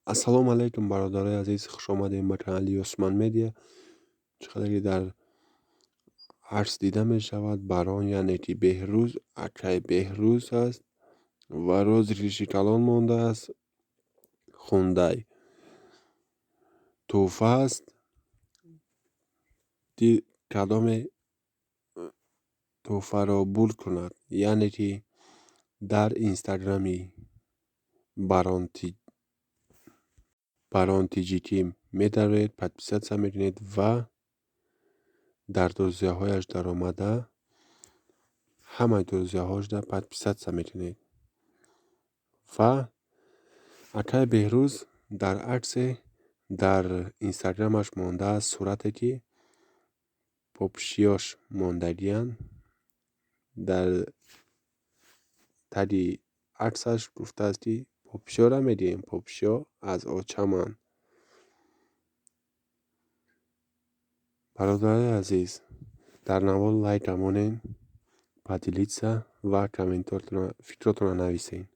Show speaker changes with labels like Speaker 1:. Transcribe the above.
Speaker 1: Ассалому алайкум, бародарои азиз, хушомадем ба канали Осман Медиа. Чӣ қадар ки дар акс дида мешавад, Барон, яъне ки Беҳрӯз, акай Беҳрӯз аст ва розыгрыши калон мондааст. Хундай тӯҳфа аст. Кадоме тӯҳфаро бурд кунад, яъне ки дар инстаграми Барон Тиҷикӣ медароед, подписаться мекунед ва дар друзьяҳояш даромада, ҳамаи друзьяҳошда подписаться мекунед. Ва акай Беҳрӯз дар аксе дар инстаграмаш мондааст, сурате ки попшиёш мондагиянд. Дар таги аксаш гуфтааст, ки попшиёра медиҳем, попшиё аз очаманд. Бародарои азиз, дар навор лайка монед, поделиться ва комментотона, фикротонро нависед.